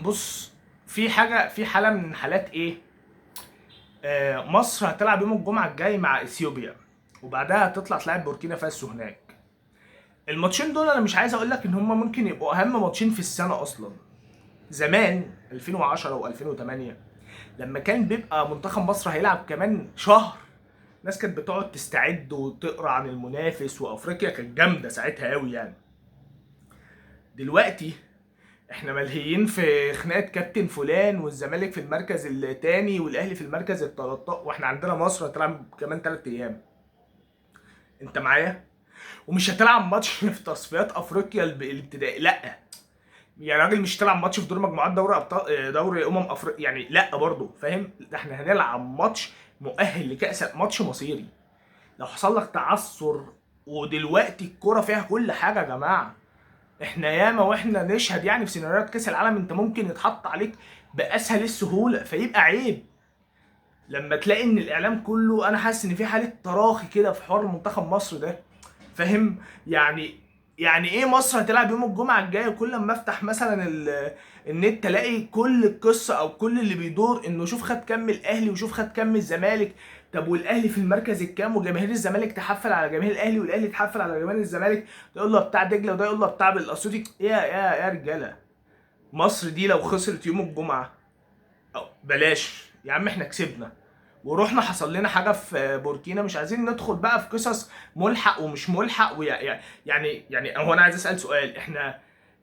بص، في حاجة، في حاله من حالات ايه، مصر هتلعب يوم الجمعة الجاي مع اثيوبيا، وبعدها هتطلع تلعب بوركينا فاسو هناك. الماتشين دول انا مش عايز اقول لك ان هما ممكن يبقوا اهم ماتشين في السنة اصلا. زمان 2010 و2008 لما كان بيبقى منتخب مصر هيلعب كمان شهر، الناس كانت بتقعد تستعد وتقرا عن المنافس، وافريقيا كانت جامدة ساعتها قوي يعني. دلوقتي احنا ملهيين في خناقه كابتن فلان، والزمالك في المركز الثاني والاهلي في المركز ال 13، واحنا عندنا مصر هتلعب كمان 3 ايام. انت معايا؟ ومش هتلعب ماتش في تصفيات افريقيا الابتدائي، لا يا راجل، مش تلعب ماتش في دور مجموعات دوري ابطال، دوري افريقيا يعني، لا برضه فاهم؟ ده احنا هنلعب ماتش مؤهل لكاس، ماتش مصيري. لو حصل لك تعثر، ودلوقتي الكرة فيها كل حاجة يا جماعة، احنا ياما واحنا نشهد يعني في سيناريوهات كاس العالم انت ممكن يتحط عليك باسهل السهولة، فيبقى عيب لما تلاقي ان الاعلام كله، انا حاسس ان في حاله تراخي كده في حوار منتخب مصر ده، فاهم؟ يعني ايه مصر هتلعب يوم الجمعة الجاية، كل ما افتح مثلا النت الاقي كل القصة او كل اللي بيدور انه شوف خد كام الاهلي وشوف خد كام الزمالك، طب والاهلي في المركز الكام، وجماهير الزمالك تحفل على جماهير الاهلي، والاهلي تحفل على جماهير الزمالك، ده يقول له بتاع دجله وده يقول له بتاع بالاسيوطي. يا رجاله، مصر دي لو خسرت يوم الجمعة، أو بلاش يا عم، احنا كسبنا ورحنا حصل لنا حاجة في بوركينا، مش عايزين ندخل بقى في قصص ملحق ومش ملحق، يعني يعني هو انا عايز اسال سؤال، احنا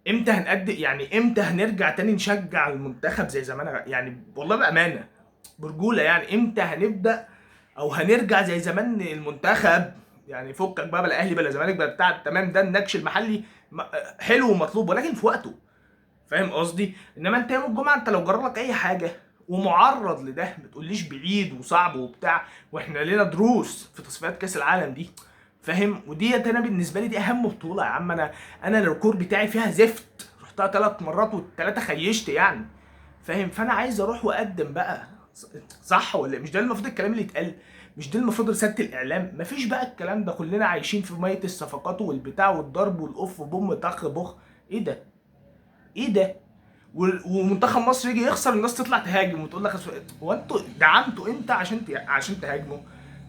امتى هنقدم، يعني امتى هنرجع تاني نشجع المنتخب زي زمان؟ يعني والله بامانه برجوله، يعني امتى هنبدا او هنرجع زي زمان المنتخب؟ يعني فكك بقى، بلا اهلي بلا زمالك بلا بتاع، تمام، ده النكش المحلي حلو ومطلوب، ولكن في وقته، فاهم قصدي؟ انما انت يوم الجمعة انت لو جرالك اي حاجة ومعرض لده، ما تقوليش بعيد وصعب وبتاع، واحنا لنا دروس في تصفيات كاس العالم دي، فاهم؟ وديت انا بالنسبة لي دي اهم بطوله يا عم، انا ال record بتاعي فيها زفت، رحتها 3 مرات والثلاثة خيشت يعني، فاهم؟ فانا عايز اروح واقدم بقى، صح ولا مش ده المفروض الكلام اللي يتقال؟ مش ده المفروض رسالة الاعلام؟ مفيش بقى الكلام ده، كلنا عايشين في مية الصفقات والبتاع والضرب والاوف وبوم طخ بخ، ايه ده؟ ايه ده؟ ومنتخب مصر يجي يخسر الناس تطلع تهاجم وتقول لك هو انتوا دعمتوا امتى عشان تهاجموا؟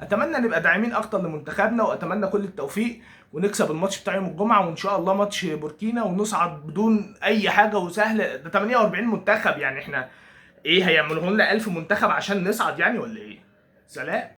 اتمنى نبقى داعمين اكتر لمنتخبنا، واتمنى كل التوفيق ونكسب الماتش بتاع يوم الجمعة، وان شاء الله ماتش بوركينا ونصعد بدون اي حاجة وسهلة. ده 48 منتخب، يعني احنا ايه هيعملوه لنا 1000 منتخب عشان نصعد يعني ولا ايه؟ سلام.